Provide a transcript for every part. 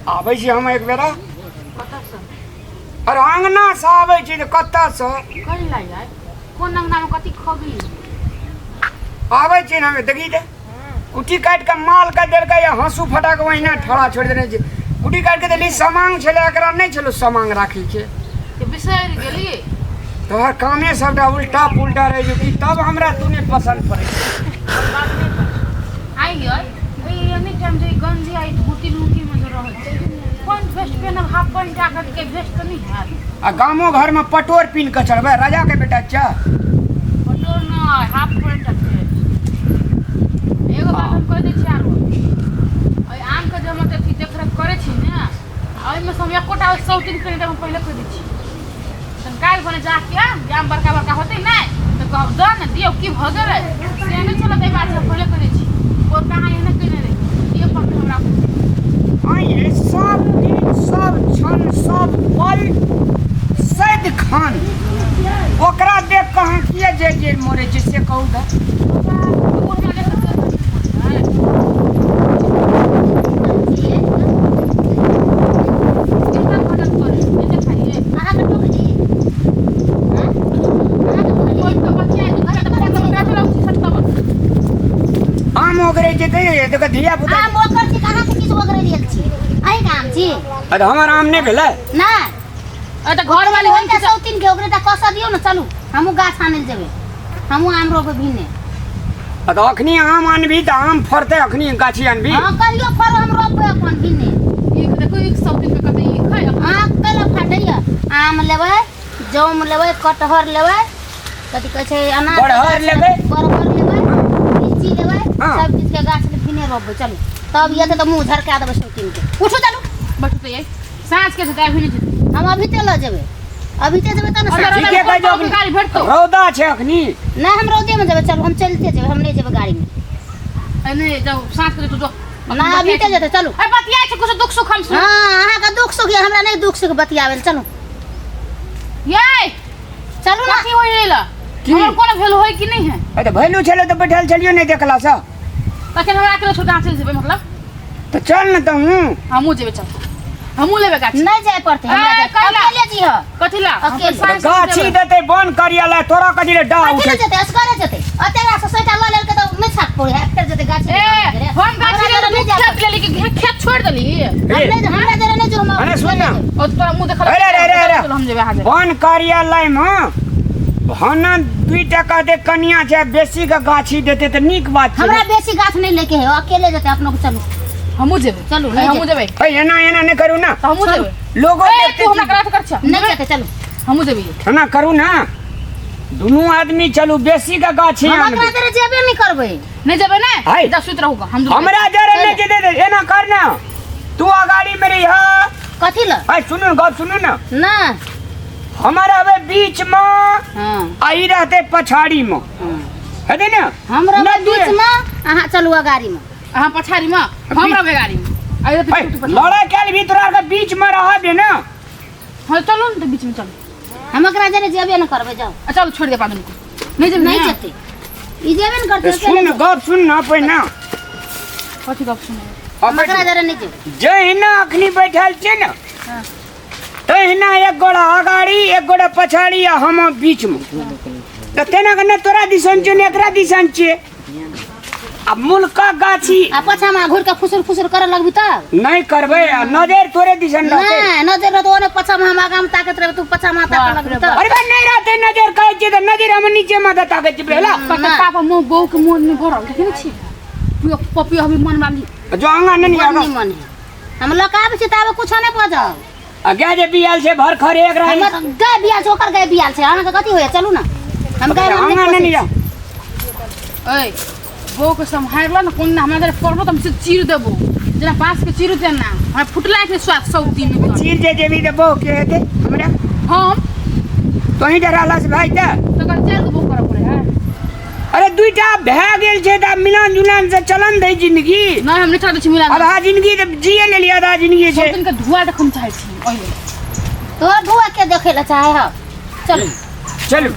आबै छी हम एक बेरा। कतऽसँ? अरे अङ्गनासँ आबै छी तऽ कतऽसँ? कहि ला यार, कोन अङ्गनामे कथी खबी? आबै छी ने हम, देखी तऽ कुट्टी काटि कऽ मालके देलकै आ हँसू फटा कऽ ओहिना ठड़ा छोड़ि देने छै। कुट्टी काटि कऽ देली, समांग छलै, एकरा नहि छलो समांग राखी के। जे बिसरि गेली। तोहर कामे सबटा उल्टा पुल्टा रहै छौ कि तब हमरा तू नहि पसन्द पड़ै छौ। बात नहि कर। आइ यै, ई एनी टाइम जे ई गंजी आ ई धोती लुंगी मे जे रहै छै, कोन भेस्ट पेनब? हाफ पैंट आ के भेस्ट तऽ नहि हैत? आ गामो घरमे पटोर पीन कऽ चलबै, राजाके बेटा चा। पटोर नहि, हाफ पैंट आ भेस्ट। एगो बात हम कहि दै छी आरो, ओहि आमके जे हम अथी देखरेख करै छी ने, आ ओहिमे से हम एकोटा ओहि सौतीन के नहि देब, हम पहिले कहि दै छी। तहन काल्हि भने जाके जे आम बड़का बड़का होतै ने तऽ कहब दऽ ने दियौ, की भऽ गेलै से नहि चलत। एहि बात से पहिले कहि दै छी। ओ कहाँ एहने कयने रहै, दिअ पड़तै हमरा। आइए सब दिन, सब क्षण, सब पल सदिखन ओकरा देख कऽ अहाँ किए जे जे मरै छी से कहू तऽ। अहाँके टोकली आम ओगरै छै तऽ देखो धिया पुता। आम ओकर छी, कहाँ से किछु ओगरे लेल छी? अहींके आम छी। अरे हमर आम नहि भेलै? नहि। तऽ घर वाली हम ओहिटा सौतीन के ओकरे टा कसऽ दियौ ने। चलू, हमहूँ गाछ आनै लए जेबै, हमहूँ आम रोपबै भिन्ने। आ तऽ अखनी आम आनबी तऽ आम फड़तै? अखनी गाछी आनबी? हँ, कहियो फड़ो, हम रोपबै अपन भिन्ने। एक देखो, एक सौतीन के कते एक है। अहाँ कैला फाटैया? आम लेबै, जम लेबै, कटहर लेबै, कथी कहै छै, अनार के बड़हर गाछ। लेबै। बड़हर लेबै, लीची लेबै। हाँ। सब चीज के गाछ भिने रोपबै। चलू, तब ये तऽ मुँह झरका देबै सौतीन के। उठू, चलू। बैठू तऽ, ये साँझ के जेतै, अभी नहि जेतै। हम अभी ते लऽ जेबै, अभी ते जेबै तब ने अगर साँझ। ठीके कहै छौ। अगर गाड़ी भेटतौ? रौदा छै अखनी। नहि, हम रौदेमे जेबै। चलू, हम चलिते जेबै, हम नहि जेबै गाड़ीमे। नहि जाउ, साँझ के जेतौ, जो। ना, अभी ते जेतै, चलू। अरे बतियाइ छै कुछ दुख सुख हम सुन। हाँ, अहाँके दुख सुख यऽ, हमरा नहि दुख सुख बतियाबै लए। चलू। ये चलू ना। कथी होइ ला? की? हमर कोनो भेल होय कि नहि है? अरे तऽ भैलू छलै तऽ बैठल छलियो, नहि देखला सँ। तखन हमरा अकेले छोड़ चलि जेबै मतलब? तऽ चल ने तहूँ। हमहूँ जेबै, चल, हमहूँ लेबै गाछी। नहि जाय पड़तै हमरा। ए, जाय कैला? अकेले जीह। कथी ला? हम अकेले। साँझ के गाछी जेबै। देतै बन करिया ला, तोरा कथी ले डाह कथी उठै? लए जेतै? असगरे जेतै। ओते रास सैटा लऽ लेलकै तऽ नहि छाप पड़ै है, फेर जेतै गाछी। ए, हम गाछी हमरा ले नहि जाय खेत लेली कि खेत छोड़ि देली? हम नहि, हमरा जरा नहि जो हम। अरे सुन ना। ओ तोरा मुँह देखल। अरे, अरे, अरे, अरे। चल, हम जेबै, अहाँ जेबै। बन कार्यालयमे भन 2 टका दे कनिया छै, बेसी के गाछी देतै तऽ नीक बात छै। हमरा बेसी गाछ नहि लेके है, अकेले जेतै अपनो के। चलू। हमहूँ जेबै। चलू, नहि हमहूँ जेबै। ए, एना एना नहि करू ना। तऽ हमहूँ जेबै। लोगो ए, देखतै। तू हमरा करा कर छ। नहि जेतै, चलू। हमहूँ जेबै। एना करू ना, दुनू आदमी चलू, बेसी के गाछी हम आनबै। ओकरा जरे जेबे नहि करबै। नहि जेबै ने? हाय। जा, सुति रहू हम दुनू। हमरा जरे नहि जेतै तऽ एना कर ना, तू अगाड़ी में रही। कथी लए? अरे सुनू ने, गप सुनू ना। ना। हमर अबे बीच में हाँ। आ ई रहते पछाड़ी में। हाँ। हेतै ने? हम रहबै नहि बीच में, अहाँ चलू अगाड़ी में। अहाँ पछाड़ी में, हम रहबै गाड़ी में। आ इधर ऐ, तू पछाड़ी। लड़ाई काल भी तोरा आरके बीच में रहबे ने। हाँ, चलू ने तऽ बीच में चलू। हम ओकरा जरे जेबे नहि करबै, जाउ। आ चल, छोड़ दे पादन को। नहीं जेबै? नहि जेतै, ई जेबे ने करतै। ए, सुन अकेले ने, गप सुन ना पहिने। कथी गप सुनै? हम ओकरा जरे नहि जेबै। जहिना अखनी बैठल छै ने, तहिना एक गोड़ा अगाड़ी, एक गोड़ा पछाड़ी आ हम बीच में, तऽ तेना के ने तोरा दिसन छियै ने एकरा दिसन छियै आ मुलका गाछी। आ पाछा में घुर के फुसुर फुसुर करे लगबी तब? नहीं करबै, आ नजर तोरे दिसन रहतै। नहि, नजर रहतौ ओने, पाछा में हम आगा में ताकत रहबै, तू पाछा में ताकऽ लगबी तब? अरे बा, नहीं रहतै नजर कहै छियै तऽ नजर हम नीचे में दऽ ताकै छियै भेला। कते पापा मुँह बहू के मुँह नहीं भरल देखे नहीं छी, पियो पपियो अभी मन वाली। जो आगाँ नहीं बड़ आगाँ। निमन है, हम लऽ के आबै छी ताबे कुछो नहि बजब। आ गाय जे बियाल छै भर खर एक रही। हमर गाय बियाल छै, ओकर गाय बियाल छै, अहाँके कथी होइए? चलू ने, हम गाय हम आगाँ नहि नहीं पोसै जाओ। ऐ बहू के सम्हारला ने, कोन हमरा जरे पड़लो तऽ हम से चीर देबो, जेना बाँस के चीरू तेना। हमरा फुटला के स्वाद सब दिन में। चीर जे जेबी तऽ बहु के हेतै हमरा? हम तोही जे रहला से भाइ तऽ तकर चारि गो बहू करऽ पड़े है। अरे दुईटा भए गेल छै तऽ मिलान जुलान से चलन दै जिंदगी। नहि, हम नहि चलै छी मिलान। आधा जिंदगी तऽ जिए लेलियै, आधा जिंदगी छै। सब दिन के धुआ देख हम चाहै छी ओहि लेल। तोहर धुआ के देखे ला चाहे हो? चलू। चलू,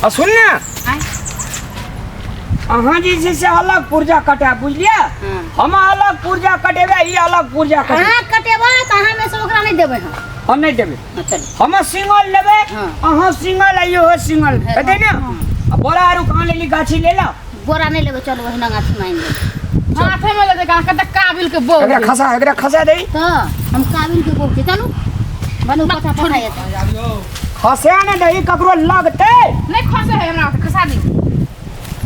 आ सुन ना। आँय। अहाँ जे छै से अलग पुर्जा कटायब बुझलियै। हाँ। हम अलग पुर्जा कटेबै, ई अलग पुर्जा कटेबै। अहाँ कटेबै तऽ अहाँ में से ओकरा नहि देबै हम। हम नहि देबै। हाँ, चलू। हम सिंगल लेबै। हाँ। अहाँ सिंगल आ इहो सिंगल हाँ। हेतै ने। आ बोरा आरू कहाँ लेली? गाछी लेला? बोरा नहि लेबै, चलू ओहिना गाछी में आनि लेबै। हाथे में ले देगा कते काबिल के बहू। एकरा खसा, एकरा खसा दे। तऽ हम काबिल के बहू छी। चलू बनू, पछा पछा एतै। खसा ने दही, ककरो लगतै। नहीं खसे है हमरा, खसा दी।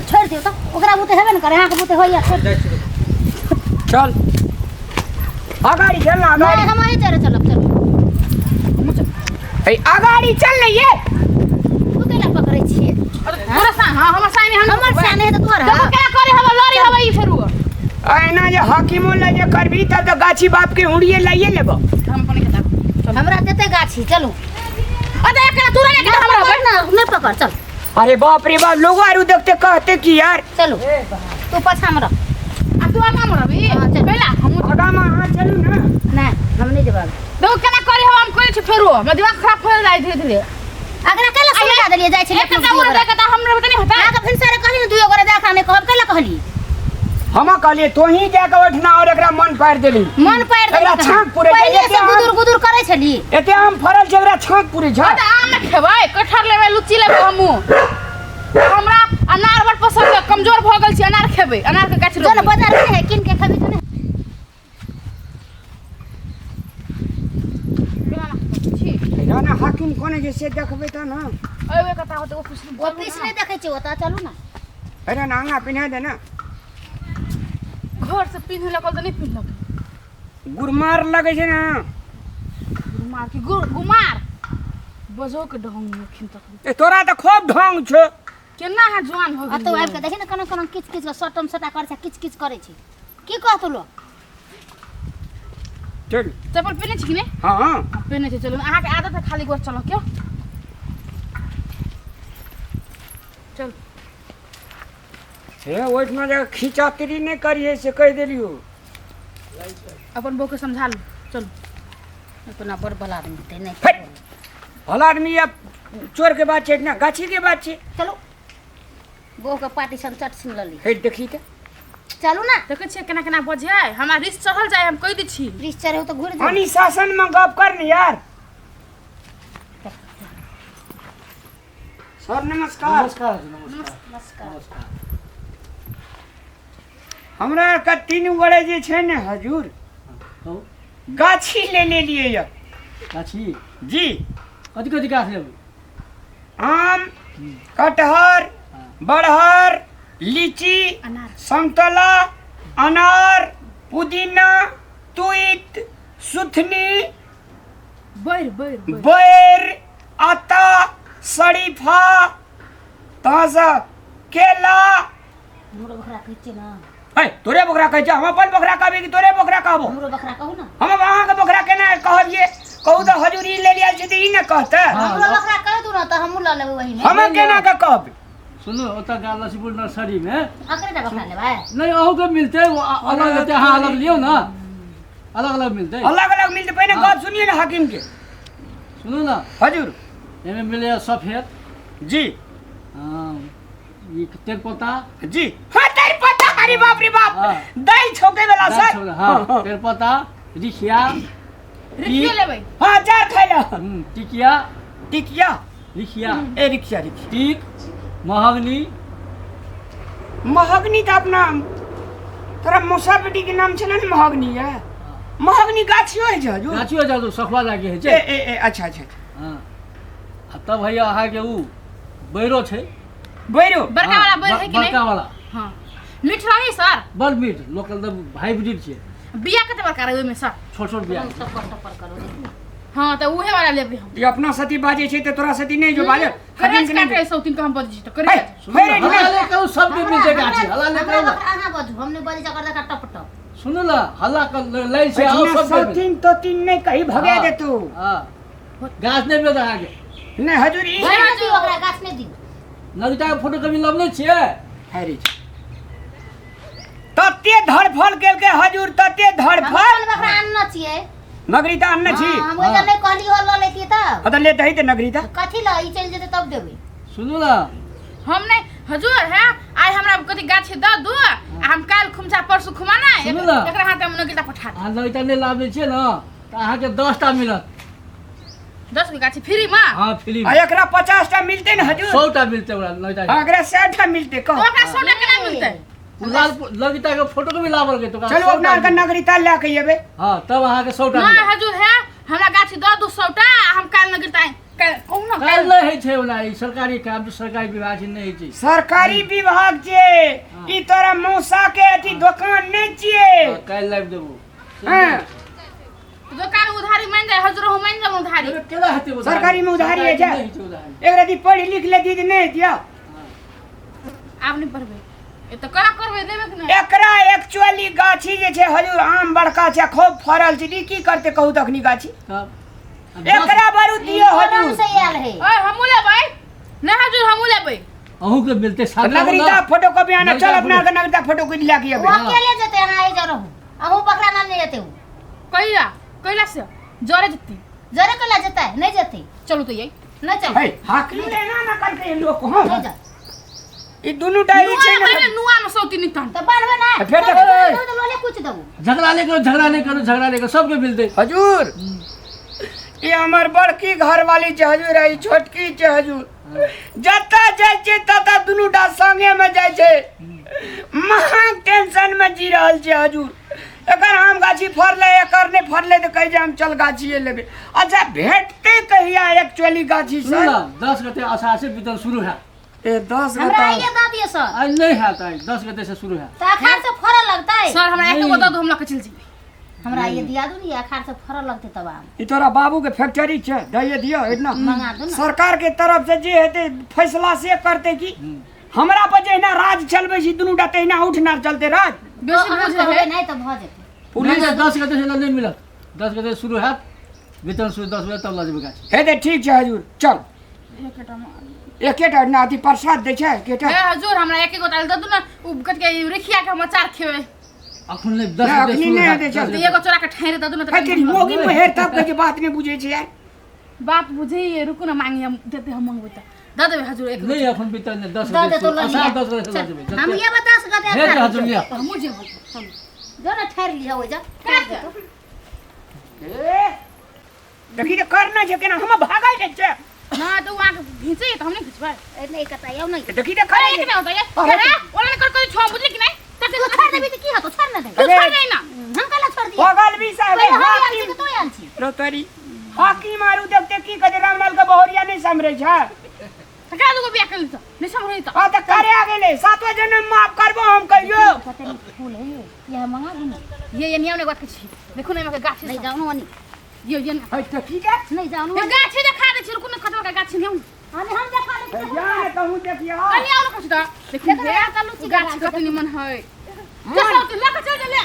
छोड़ि दियौ तऽ ओकरा बुते हेबे ने करे, अहाँके बुते होइया, छोड़ि दियौ। चल अगाड़ी चल ना। नहि, अगाड़ी। हम अहीं चले चलब, चलू। ए अगाड़ी चल ने ये। तू केला पकड़ै छियै? तोरा सा हां हमर सामने हम हमर सामने है तऽ तोहर। देखो केना करे हवा लड़ी हवा ई फेरू। एना जे हकीमो ले जे करबी तब तऽ गाछी बाप के उड़िए लाइए लेबो। हम अपन के ताकू। हमरा देतै गाछी, चलू। अरे एकरा तोरा लेके नहि हमरा पकड़ ना, नहि पकड़, चल। अरे बाप रे बाप, लोग आरू देखते कहते कि यार। चलू, तू पाछा में रह। आ तू आगा में रहबी? हाँ, चल। पहला हम आगा में अहाँ चलू ना। नहि, हम नहि जेबै आगे। देखो केना करे हवा हम करे छी फेरू, हमरा दिमाग खराब हो जाय धीरे धीरे। अगरा कैला समझा देलियै जाइ छै। एक टा उड़ देके त हमरा पता नहीं होता। अहाँके फिर सारे कहली ने दुइयो गोरे देखा नहि कहब, कैला कहली? हम कहलिए तोही जाके ओठना और एकरा मन पारि देली। मन पारि देली। एकरा कहाँ? छाँक पुरै छै, पहिले एते से आम- गुदुर गुदुर करै छली। एते आम फड़ल छै, एकरा छाँक पुरै छै। तऽ आम नहि खेबै, कटहर लेबै, लुच्ची लेबै हमहूँ। हमरा अनार बड़ पसंद है, कमजोर भऽ गेल छी, अनार खेबै, अनार के गाछ जो ने रोपबै। बाजार में है कीन के खेबी तऽ नहि। छी। ना हाकिम कोने जे से देखबै तऽ ना। ओए कता होतै ऑफिस में? ऑफिस नहि देखै छियै ओतऽ, चलू ने। अरे ना आंगा पिन्हा दे ना। घर से पिन्ह लगल तऽ नहि पिन्हलक। गुरमार लगै छै ना। गुमार की गुमार बजो के ढंग अखन तक। ए तोरा तऽ खूब ढंग छौ। केना अहाँ जवान हो ओतऽ गेलियै? आबि कऽ देखी ने केना केना किच किच कऽ सटम सटा करै छै, किच किच करै छै। की कहतौ लोक? चल। चप्पल पहिने छी कि नहि? हाँ। हाँ, पहिने छी। चलू, अहाँके आदत है खाली गोर चलऽ के। चल। हे ओहिठमा जाके खींचातरी नहि करिहे से कहि देलियौ। अपन बहू के समझा लू, चलू। अपना बड़ भला आदमी हेतै नहि? फट भला आदमी या चोर के बात छै ना, गाछी के बात छै। चलू, बहू के पार्टी सन चट सुन लली। हे देखी तऽ। चलू ने। देखै छियै केना केना बजै है, हमरा रिस चढ़ल जाय, हम कहि दै छी। रिस चढ़े तऽ घुरि जाउ। अनुशासन में गप कर ने यार। सर नमस्कार। नमस्कार नमस्कार। नमस्कार। नमस्कार। हमरा के तीन गोरे जे छै ने हजूर, कहू। गाछी लेने लिए यऽ। गाछी? जी। कथी कथी गाछ लेबै? आम, कटहर, बड़हर, लीची, अनार, संतला, अनार, पुदीना, तुइत, सुथनी, बैर बैर बैर, बैर, आता, शरीफा, तहसँ केला। हमरो बकरा कहै छियै ने। है तोरे बकरा कहै छै? हम अपन बकरा कहबै कि तोरे बकरा कहबो? हमरो बकरा कहू ने। हम अहाँके बकरा केना कहलियै? कहू तऽ हजूर, ई ले लियल छै तऽ ई ने कहतै। हमरो बकरा कहि दू ने तऽ हमहूँ लऽ लेबै ओहिमे। हम केना के कहबै? सुनू, ओतऽ गा लक्ष्मीपुर नर्सरीमे अकरे टा बकरा लेबै? नहि, अहूँके मिलतै, ओ अलग हेतै, अहाँ अलग लियौ ने, अलग अलग मिलतै। अलग अलग मिलतै। पहिने गप सुनिए ने हाकिम के। सुनू ने। हजूर। एहिमे मिलैए सफेद। जी। हँ, ई तेजपत्ता। जी हाँ, तेजपत्ता, अरे बाप रे बाप। हाँ। दही छौके वाला दालि सर। छौके, हाँ, तेजपत्ता, रिखिया। रिखियो लेबै? हाँ, चार खाइ ला। टिकिया। टिकिया। रिखिया। ए रिखिया, रिखिया। टीक, महगनी। महगनी तऽ अपना तोरा मौसा बेटी के नाम छलै ने महगनी। ये महगनी गाछियो होइ छै हजूर? गाछियो जादू सखुआ लागि होइ ए छै। ए ए अच्छा अच्छा अच्छा। हँ, आ तब हैया अहाँके उ बैरो छै। बैरो? बड़का हाँ, वाला बैर है कि नहि? बड़का वाला। हाँ, मीठ रही सर? बड़ मीठ, लोकल तऽ हाइब्रिड छै। बिया कते बड़का रहे ओहिमे सर? छोट छोट बिया। सपर सपर करू देखू ने। हाँ, तऽ उहे वाला लेबै हम। ई अपना सती बाजै छै तऽ तोरा सती नहि जो बाजल। करेज काटे सौतिन के हम बजै छी तऽ करेज। हे, फेर हल्ला एहिठिना। ले करू, सबके मिलतै गाछी, हल्ला ले हमरा करू। बकरा अहाँ बजू, हम नहि बजै छी, ओकर देखा टप टप। सुनू ने, हल्ला कर लै छै, आओ एहिठिना सबके मिलतै। सौतीन तोतीन नहि कही, भगा हाँ, देतौ। हाँ, गाछ नहि मिलत अहाँके। नहि हजूर, ई गाछ नहि दियौ ओकरा, गाछ नहि दियौ। नदिता के फोटो कभी लबने छियै? हैरी तते धड़फड़ केलकै हजूर, तते हम धड़फड़। अपन बकरा आनने छियै। नगरीता आनने छी? हाँ, हम ओहि नहि कहली हो लऽ लेतियै तब। हाँ तऽ लेतही तऽ नगरीता। कथी लऽ? ई चलि जेतै तब देबै। सुनू ने। हम नहि हजूर है आइ हमरा कथी गाछी दऽ दू आ हम काल्हि खुमसा परसू खुमा ना सुनू ना। एकरा हाथ में नगिता पठा अहाँ नगरिता नहि लाबै छियै ने तऽ अहाँके 10 टा मिलत। 10 गो गाछी फ्री में? हाँ, फ्री। आ एकरा 50 टा मिलते ने हजूर? 100 टा मिलतै ओकरा नगरिता। हाँ, एकरा 100 टा मिलते तो कह। ओकरा 100 टा केना मिलतै? ओ लाल नगरिता के फोटो के भी लाबल के तो ओकरा चलू 100 टा अपना आरके मिलत। नगरिता लए के एबै। हाँ, तब अहाँके 100 टा ना मिलत। हजूर, है हमरा गाछी दऽ दू 100 टा आ हम काल्हि नगिता काल्हि कहू ना। काल्हि काल्हि नहि होइ छै ओना, ई सरकारी काम छै, सरकारी विभाग छै, नहि होइ छै। सरकारी विभाग छै ई, तोरा मौसा के अथी दोकान नहि छियै। हाँ, काल्हि लाबि देबो। हाँ। दोकान उधारी मान जाए हजूर, हम मान जाब उधारी। अरे, केना हेतै उधारी? सरकारी में उधारी सरकारी होइ छै? नहि होइ छै उधारी। एक रति पढ़ि लिख लेती तऽ नहि दियौ? आब नहि पढ़बै ए तऽ केना करबै, देबै कि नहि? एकरा एक्चुअली गाछी जे छै हजूर, आम बड़का छै, खूब फड़ल छै, ई की करते कहू तऽ अखनी गाछी? तब आ 10 एकरा बरू दियौ आराम हजूर। से आयल है। ओए, हमहूँ लेबै नहि हजूर, हमहूँ लेबै। अहूँके मिलतै सात नगरिता फोटो कॉपी आना। चल, अपना आरके नगरिता फोटो कॉपी लए के ओ एबै। अकेले जेतै, अहाँ एहि रहू, अहूँ बकरा नाम नहि जेतै ओ। कहिया कहिला से जरे जती? जरे कला जेतै? नहि जेतै। चलू तऽ यही। नहि चल। हे, हाकली लेना ना करके लोग। हाँ। नहि जा। ई दुनू टा ई छै नुआ ने। में नुआ में सौती नितन। तऽ बान्हबै ना। फेर तऽ- तऽ लोले कुछ देबू। झगड़ा नहि करू, झगड़ा नहि करू, झगड़ा नहि करू, सबके मिलतै। हजूर, ई हमर बड़की घरवाली छै हजूर, आ ई छोटकी छै हजूर। जतऽ जाइ छै ततऽ दुनू टा संगे में जाइ छै। महाग टेंशन में जी रहल छै हजूर। एकर आम गाछी फड़लै, एकर नहि फड़लै, तऽ कहै छै हम चल गाछिए लेबै। अच्छा, भेटतै कहिया एक्चुअली गाछी? सुनू सर ने, 10 गते आषाढ़ से वितरण शुरू हैत। ए, 10 हमरा गता आइए दऽ दिअ सर। आइ नहि हैत, आइ 10 गते से शुरू हैत। तऽ अखाड़ से फड़ऽ लगतै। सर, हमरा एक गो दऽ दू, हम लऽ के चलि जेबै। हमरा आइए दिया दू ने, अखाड़ से फड़ऽ लगतै तब आम। ई तोरा बाबू के फैक्ट्री छै? दैए दियौ एतना। मंगा दू ने। सरकार के तरफ से जे हेतै फैसला से करतै की। हमरा पर जहिना राज चलबै छी दुनू टा, तहिना उठना चलते राज। बेसी अहाँ बुझै कहबै है। नहि तऽ भऽ जेतै। पुलिस 10 गते से नहि मिलत, 10 गते शुरू हैत वितरण शुरू, 10 बजे तब लऽ जेबै गाछ। हेतै, ठीक छै हजूर, चल। एकेटा ना अथी प्रसाद दै छै एकेटा। ए हजूर, हमरा एक गो दाल दऽ दू ने, उ कथी के रिखिया के हम अचार खेबै। अखन नहि, 10 नहि, गते अखनी शुरू नहि हैत। हेतै, चल। 10 तऽ गते। एगो चोरा के ठहरे दऽ दू ने। है तऽ तेरी मोगी में तब कहै छै बात नहि बुझै छै यार। बात बुझैए, रुकू ने, मांगी हम देते, हम मंगबै तऽ दऽ देबै हजूर एक। नहि, अखन वितरण नहि, 10 दऽ गते देतौ शुरू, लऽ आषाढ़ लिअ। 10 गते से लऽ जेबै। हम ये 10 गते हे अखाड़ हजूर, लिअ। हमहूँ जेबै, चलू। जो ने, ठहर लिअ ओहि जा, ठहर देतौ। ए, देखी तऽ करना छै केना हम भागल जाइ छै। ना तऽ उ अहाँके घिचै तऽ हम नहि घिचबै। ए, नहि कतऽ आउ नहि। देखी तऽ अरे करे एक छै। नहि होता ये अरे। अरे ओला ने कर कर छो, बुझली कि नहीं? तक तू छोड़ देबी तऽ की होतो? छोड़ ने दे। तू छोड़ दे ना। हम कला छोड़ दिए? बगल भी साहब पहिले हम आयल हाकी छी कि तू आयल छी? रोतरी हाकी मारू, देखते की कहते, रामलाल के बहुरिया नहीं समरे छै। तऽ का दूगो बियाह कर तऽ नहीं समझै तऽ। हाँ, तऽ करे आ गेलै, सातवा जन्म माफ करबो हम कहियो। कते नीक फूल है ये, यह मंगा दू ने। ये नियम ने बात के छी, देखू ने एमे गाछ। नहीं जाओ ना। ये ये है तऽ की के? नहीं जाओ ये ना। गाछ देखा दे छी, रुकू ने, खतवा के गाछ नहीं। हम हम देखा ले। या ने कहूँ देखियो। कनी आओ ने, कछु तऽ देखू। देखो हे ना, कल्लू छी गाछ गाछ। कते निमन है, चल चल लऽ के चल ले,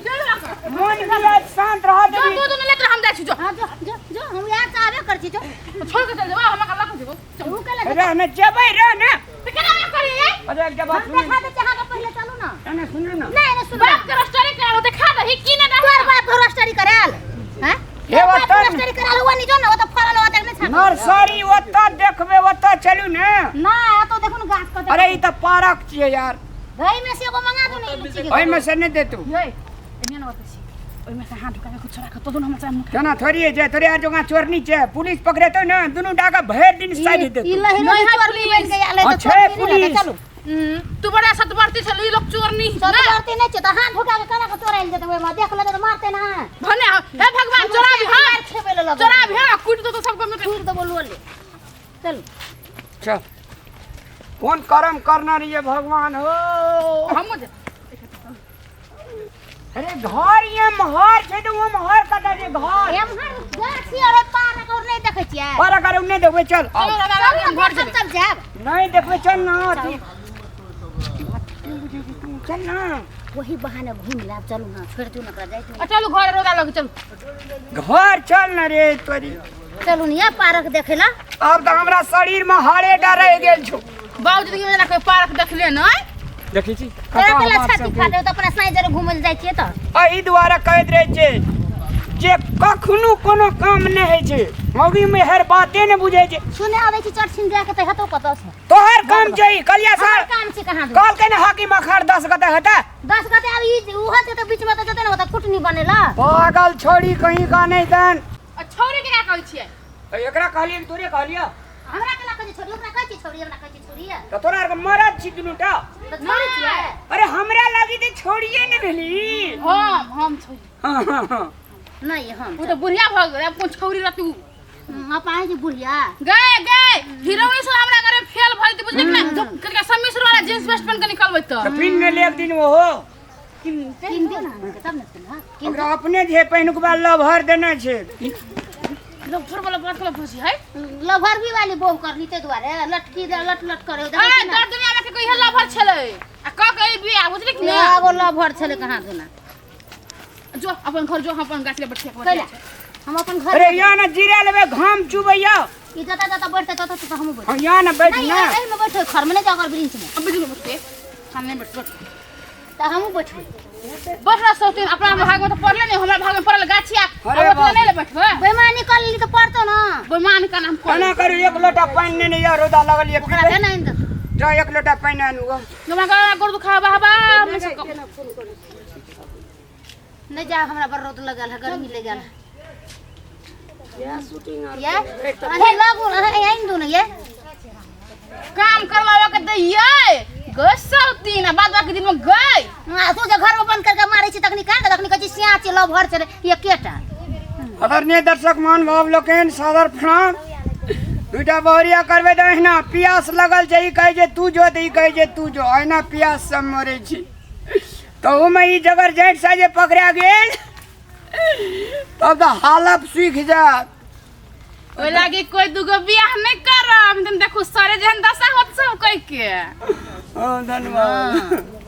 चल लऽ के। मन भी आज शांत रह जो देबी। तू दुनू लेते हम जाइ छी, जो। हाँ, जो जो जो, हम यहाँ चाहबे कर छी, जो। छोड़ के चल जेबो, हमरा के लऽ के जेबो, चल। उ केला? रह ने, जेबै रह ने। तऽ केना हम करियै? अरे, एकटा बात हम सुनू। देखा दे चाहा के, पहिले चलू ना। ना, सुनू ना। नहीं नहीं, सुन। बाप के रस्टरी करा देखा दही की ने। तोर बाप घर स्टडी कराल हैं? हे तोर बाप वतन। स्टडी कराल हुआ नहीं, जो ना, वो तो फरल हुआ तक नहीं छाप। नर्सरी ओतऽ देखबै, ओतऽ चलू ने। ना तो देखो ना गाछ कते। अरे, ई तऽ पार्क छियै यार। दही में से एगो मंगा दो ने लीची के। ओहिमे से नहि देतू। ये एने ना बात छी, ओहिमे से हाथ ढुका के कुछ छोड़ा के तो दुनू हम चाहे। केना थोड़ी छै, तोरे आर जगह चोरनी छै, पुलिस पकड़ेतौ ने, दुनू टाका भरि दिन साइड ई देतौ। लहिरो नहीं है चोरनी पुलिस। बन के आले हाँ, तो छै चोरनी नहीं रहतै, पुलिस। चलू। तू बड़ा सतवर्ती छलू, ई लोग चोरनी ना। सतवर्ती नहीं छै तऽ हाथ ढुका के केना के चोराइल जेतै? ओहिमे देख लेतै तऽ मारतै ना। भने हे भगवान, चोरा भी हां। मार खेबै ले लगल। चोरा भी हां, कूट दो तो सबको में। टूट देबो लोले, चलू। चल, कोन कर्म करना रहिए भगवान हो। हम जे अरे, घर ये महर छै तऽ ओ महर कतऽ छै घर? एम्हर गाछी और पार्क और नहीं देखै छियै? पर अगर उ नहि देखबै, चल आउ। चलो दादा, चलू हम ने, घर घर जेबै। चल जायब। नहि देखबै, चल ना तू, बात नहि बुझै छी तू, चल ना। वही बहाने घूम लेब, चलू ना, छोड़ दू ना ओकरा, जाइ आ चलू घर, रोदा लग चलू। घर चल ना रे तोरी। चलू ने या पार्क देखै ला। आब तऽ हमरा शरीर में हाड़े डर रहि गेल छौ। बाबू जिंदगी में जना कोई पार्क देखले नहीं। देखै छी। तोरा कतऽ केला बाप छाती सबके। फाटै तऽ अपना साँझ जरे घूमै लए जाइ छियै तऽ। एहि दुआरे कहैत रहै छै जे कखनो कोनो काम नहि होइ छै। मौगी में हर बाते ने बुझे छै। सुने आबै छी चट छिन जाके त हेतौ कतौ से। तोहर काम छै कलिया हमर सार काम छै कहाँ कल के ने हाकिम अखाड़ 10 गते हेतै। 10 गते आब ई उहो छै त बीच में त जेतै ने, ओतऽ कुटनी बनेला। पागल छोड़ी कहीं का नहीं तन। आ छौरी के का कहै छियै? एकरा कहलियै तोरे कहलियै। हमरा केना कहै छै छोरी? ओकरा कहै छै छोरी, हमरा कहै छै छोरी। त तोरा आर के मरद छी दुनू टा। त छोरी छियै। अरे हमरा लागी त छोड़िए ने भेली। हम छोरी। हाँ, हाँ, हाँ। नहीं हम उ त बुढ़िया भ गेल, आब कोन छौरी रहती उ? अपन जे बुढ़िया गए गए हीरोइन सब हमरा घरे फेल भइल त बुझलिक ना, कनिका समीसर वाला जींस वेस्ट पहन के निकलबै त। त पिन ने ले एक दिन ओहो। किन दे ना हमके तब ने पिन्ह। किन ओकरा अपने जे पहिनुकबा लभर देने छै। लभर वाला बात कला भौजी है। लभर भी वाली बहु करली ते दुआरे लटकी लट लट करे। अरे दर दुनिया में के कोई लभर छलै आ क के बियाह बुझलिक ना। एगो लभर छलै कहाँ दुना। जो अपन घर जो, अपन गाछ ले बैठिया। कैला हम अपन घर। अरे यहाँ ना जीरा लेबे घाम चुबैया। ई जता जता बैठते तता तता हमहूँ बैठते। हाँ, यहाँ ना बैठ नहीं ना। एहि में बैठो, घर में नहीं जाओ ब्रिंच में। अब बिजली बैठते सामने बैठ बैठ। त हमहूँ बैठबै। बैठ रह सौतीन, अपना भाग में तो पड़ले नहीं, हमरा भाग में पड़ल गाछिया। अरे अब ओतना बाप नहीं ले बैठबै। बेईमानी कर लेली त पड़तो ना। बेईमान का नाम कर। केना करू एक लोटा पानि नेने या रौदा लगल ये। ओकरा के नहीं दे। जा एक लोटा पानि आनू गो। हमरा गला गोड़ दुखा बाबा। नहीं जा, हमरा बड़ रौद लगल है, गर्मी लगल है। या अरे लागू आइन दू ना ये। काम करवावे के दैयै गए सौतीन आ बाद बाकी दिन में गए। आ तू जे घर में बंद करके मारै छी तखनी कान तखनी कहै छी सिया छी लभर छलै एकेटा। आदरणीय दर्शक महानुभाव लोकनि सादर प्रणाम। दुटा बहुरिया करबै तऽ अहिना पियास लगल छै, ई कहै छै तू जो तऽ ई कहै छै तू जो, अहिना पियास सब मरै छी। तहूमे ई जगर जैठ सा जे पकड़ा गेल तब तऽ हालत सूखि जायत। ओहि लागी कोई दुगो बियाह नहीं करब, तुम देखू सरे जेहन दशा होत सब कोई के। हाँ, धन्यवाद।